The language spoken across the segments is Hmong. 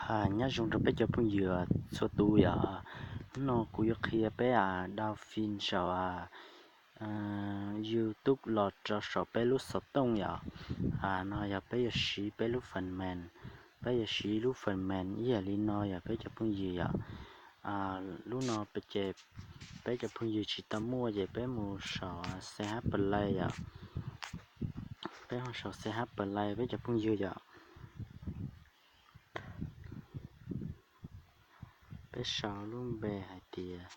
Nyob zoo rau peb cov phooj ywg txhua tus yom. Hnub no kuv yuav qhia peb dau fin saum YouTube los rau saum peb lub xov tooj yom. No yog peb yuav siv peb lub phần mềm, peb yuav siv lub phần mềm ib yam li no yom peb cov phooj ywg yom. Lub no ces peb cov phooj ywg tsis tau muaj ces peb mus saum CH Play yom. Peb mus saum CH Play peb cov phooj ywg yom. Peb sau lub npe hais tias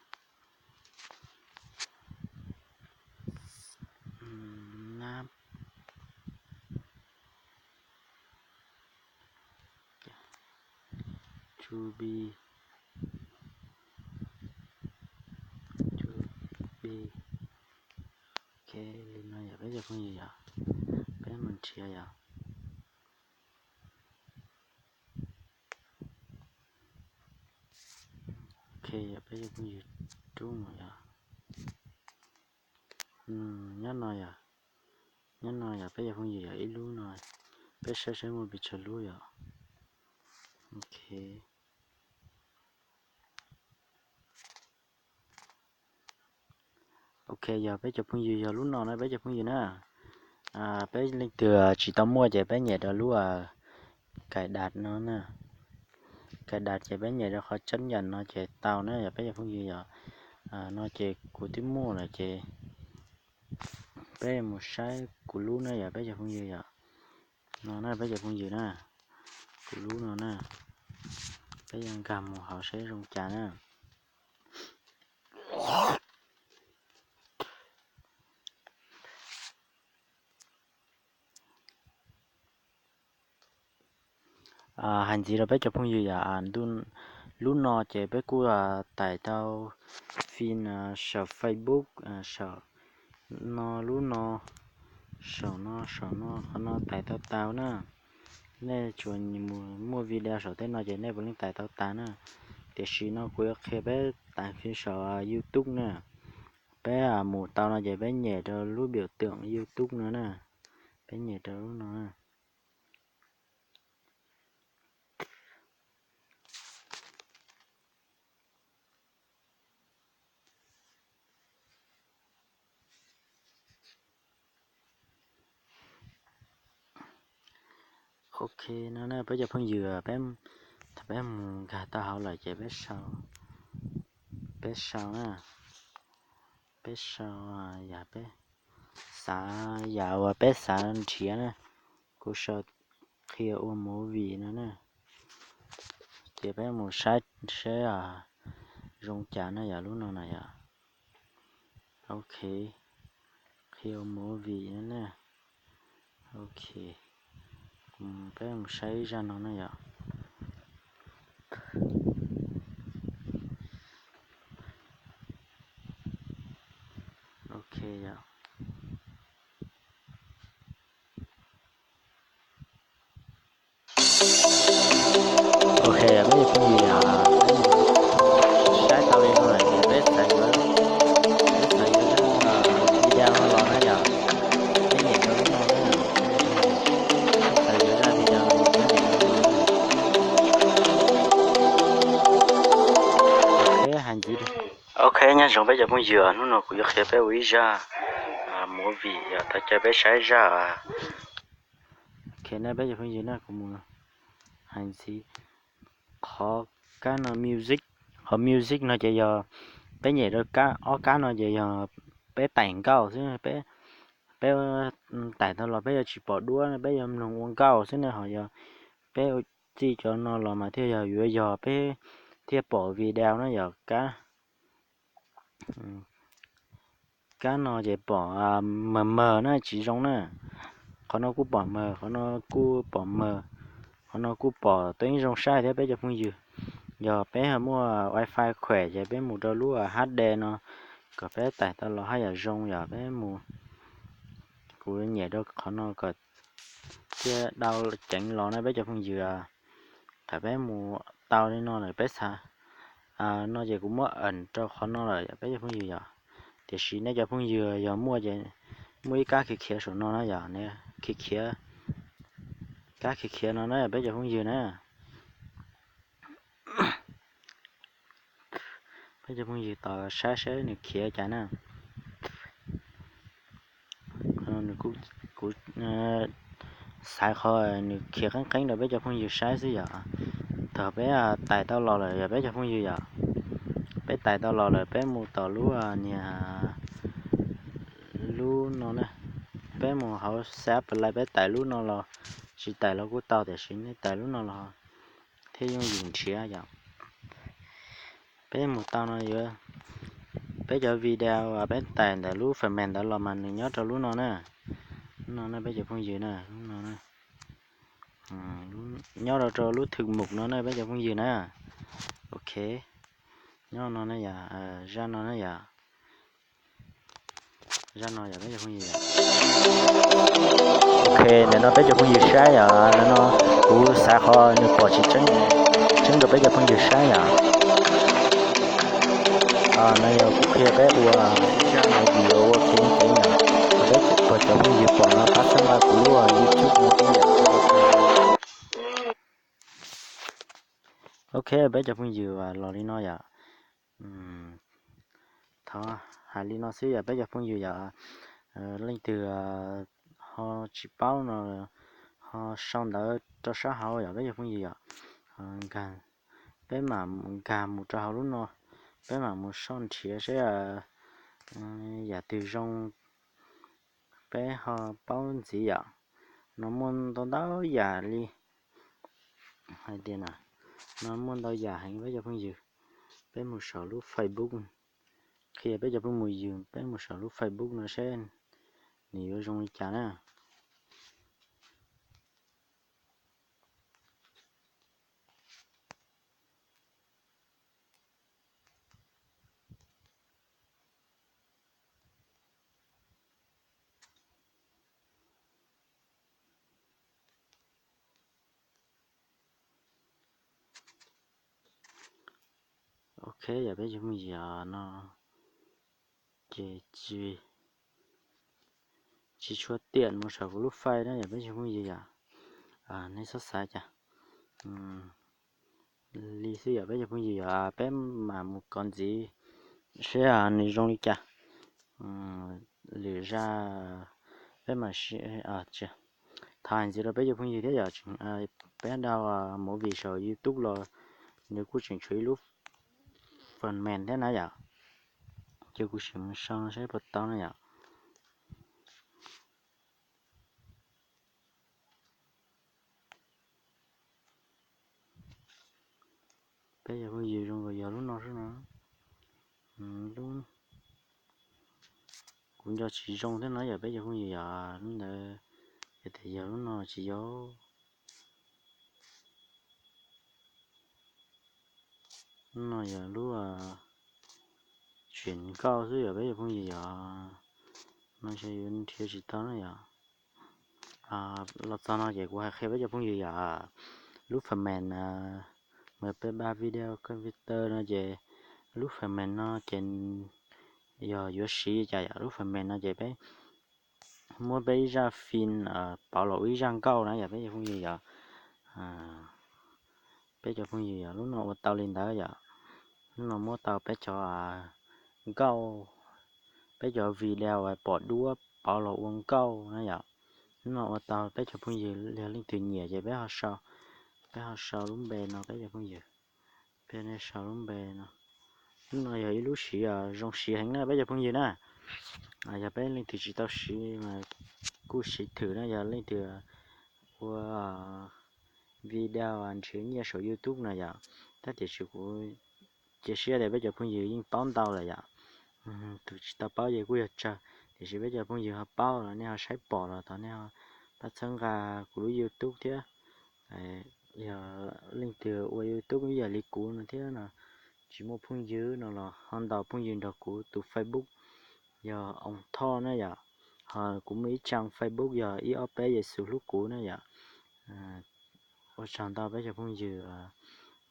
Nab Tsubi, Tsubi. Ok, li no yog peb cov phooj ywg yom. Peb mus nrhiav yom. Ok, yog peb cov phooj ywg rub mus yom. Nyob no yom, nyob no yog peb cov phooj ywg yog ib lub no. Peb saib saib muaj pes tsawg lub yom. Ok. Ok, yog peb cov phooj ywg yog lub no na peb cov phooj ywg na. Peb leej twg tsis tau muaj ces peb nyem rau lub cài đặt no na. Cài đặt ces peb nyem rau qhov chấp nhận no ces tau na yog peb cov phooj ywg yom. No ces kuv twb muaj lawm ces peb mus saib kuv lub na yog peb cov phooj ywg yom. No na peb cov phooj ywg na, kuv lub no na. Peb yuav nkag mus hauv saib zoo cas na. Hais ntxiv rau peb cov phooj ywg yom, lub no ces peb kuj tais tau fin saum Facebook, saum no lub no, saum no, saum no, qhov no tais tau tau na. Nej tsuas mus muaj video saum tej no ces nej puav leej tais tau tas na. Tiam sis no kuv yuav qhia peb tais fin saum YouTube na. Peb mus tau no ces peb nyem rau lub biểu tượng YouTube no na. Peb nyem rau lub no na. Ok, no na peb cov phooj ywg, peb, thaum peb mus nkag tau hauv lawm ces peb sau, peb sau na, peb sau yam peb xav, yam uas peb xav nrhiav na. Kuv sau qhia ua movie no na. Ces peb mus saib seb zoo cas na yom, lub no na yom. Ok, qhia ua movie no na. Ok, peb mus saib ib zaj no na yom. Ok yom. Ok, peb cov phooj ywg, peb saib tau li no lawm ces peb xav yuav, peb xav yuav video no los na yom. Peb nyem rau lub no na, peb xav yuav zaj video no, peb nyem rau lub no na. Peb hais ntxiv. Ok, nyob zoo peb cov phooj ywg, hnub no kuv yuav qhia peb ua ib zaj movie yom, tau caw peb saib zaj. Ok, nej peb cov phooj ywg na, kuv mus hais ntxiv. Qhov kab no music, qhov music no ces yog peb nyem rau kab, ob kab no ces yog peb taim nkauj xwb, peb, peb taim tau los peb yuav tsis pom duab, peb yuav mloog ua nkauj xwb ne, ho yog peb txij cov no los mas thiaj yog yuav yog peb thiaj pom video na yom. Kab, kab no ces pom mawg mawg na, tsis zoo na. Qhov no kuj pom mawg, qhov no kuj pom mawg, qhov no kuj pom teeb zoo saib thiab peb cov phooj ywg. Yog peb muaj wifi khuem ces peb mus rau lub H D no kom peb taim tau los haj yam zoo yom. Peb mus, kuv nyem rau qhov no kom thiaj dau ceev los na peb cov phooj ywg. Thaum peb mus tau li no lawm peb xav, no ces kuv muab ẩn rau qhov no lawm yom peb cov phooj ywg yom. Tiam sis nej cov phooj ywg yog muaj ces muaj ib kab khiav khiav saum no na yom, khiav khiav, kab khiav khiav no na peb cov phooj ywg na. Peb cov phooj ywg tos saib saib nws khiav cas na. Kuv xav qhov nws khiav qeeb qeeb rau peb cov phooj ywg saib xwb yom. Thaum peb tais tau los lawm yog peb cov phooj ywg yom, peb tais tau los lawm peb mus tom lub niag lub no na, peb mus hauv xab plai peb tais lub no los, tsis tais los kuj tau tiam sis nej tais lub no los thiaj yooj yim nrhiav yom. Peb mus tau no yuav, peb cov video peb tais ntawm lub phần mềm ntawd los mas nws nyob rau lub no na. Lub no na peb cov phooj ywg na, lub no na. Nyob rau rau lub thwm mus no na peb cov phooj ywg na. Ok, nyob no na yom, zaj no na yom. Zaj no yom peb cov phooj ywg. Ok, ntawm no peb cov phooj ywg saib yom, ntawm no kuv xav qhov nws pom tsis tseeb, tseeb rau peb cov phooj ywg saib yom. No yog kuv qhia peb ua zaj movie ua kev kev yom, peb cov phooj ywg pom no pab txhawb nqa kuv lub YouTube no thiab yom. Ok, peb cov phooj ywg los li no yom. Thov hais li no xwb yom peb cov phooj ywg yom, leej twg ho tsis paub no ho sau ntawv rau sab hauv yom peb cov phooj ywg yom. Peb mam nkag mus rau hauv lub no, peb mam mus soj nrhiav saib yam twg zoo peb ho paub ntxiv yom. No muaj ntau ntau yam li hais tias no, no muaj ntau yam heev peb cov phooj ywg. Peb mus saum lub Facebook, qhia peb cov phooj ywg, peb mus saum lub Facebook no seb nws yuav zoo li cas na. Ok, yog peb cov phooj ywg no ces tsis tshua tiam mus saum kuv lub fai na yog peb cov phooj ywg yom. Nej txhob xav cas li xwb yom peb cov phooj ywg yom, peb mam mus kov ntxiv seb nws zoo li cas. Lwm zaj peb mam, thov hais ntxiv rau peb cov phooj ywg thiab yom, peb download movie saum YouTube los nws kuj tseem tshuav ib lub phần mềm thiab na yom. Ces kuv sim mus sau saib puas tau na yom. Peb cov phooj ywg zoo nkaus yog lub no xwb no. Kuv nco tsis zoo thiab no yog peb cov phooj ywg yom, lub ntawd yog tias yog lub no tsis yog. Lub no yog lub tseem nkauj xwb yog peb cov phooj ywg yom. No ntshe yuav nrhiav tsis tau na yom. Los txog no ces kuv hais qhia peb cov phooj ywg yom, lub phần mềm MP ba video computer no ces lub phần mềm no ces yog yuav siv cas yom, lub phần mềm no ces peb muab peb ib zaj file pauv los ua ib zaj nkauj na yom peb cov phooj ywg yom. Peb cov phooj ywg yom, lub no ua tau li ntawd yom. Lub no muab tau peb cov nkauj, peb cov video pom duab pauv los ua nkauj na yom. Lub no ua tau peb cov phooj ywg yog leej twg nyiam ces peb ho sau, peb ho sau lub npe no peb cov phooj ywg. Peb nej sau lub npe no. Lub no yog ib lub siv zoo siv heev na peb cov phooj ywg na. Yog peb leej twg tsis tau siv mas kuj siv thwm na, yog leej twg ua video nrhiav nyiaj saum YouTube no yom. Tab tiam sis kuv cia siab tias peb cov phooj ywg yeej paub ntau lawm yom. Tus tsis tau paub ces kuj yog tsawg, tiam sis peb cov phooj ywg ho paub los nej ho saib pom los thov nej pab txhawb nqa kuv lub YouTube thiab. Yog leej twg ua YouTube ib yam li kuv no thiab no, tsis muaj phooj ywg no los ho ntaus phooj ywg nrog kuv tus Facebook yog Oos Thoj na yom. Ho kuv muaj ib trang Facebook yog ib ob peb Yexus hlub kuv na yom. Ua tsaug ntau peb cov phooj ywg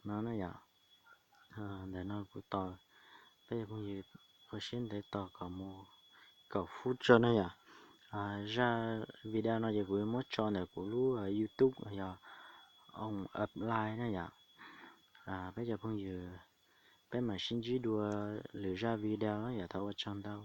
no na yom. Ntawm no kuv tos peb cov phooj ywg ua siab ntev tos kom mus kaum fub tso na yom. Zaj video no ces kuv yuav muab tso ntawm kuv lub YouTube yog Oos Apply na yom. Peb cov phooj ywg Peb mam sib ntsib dua lwm zaj video, yog thov ua tsaug ntau.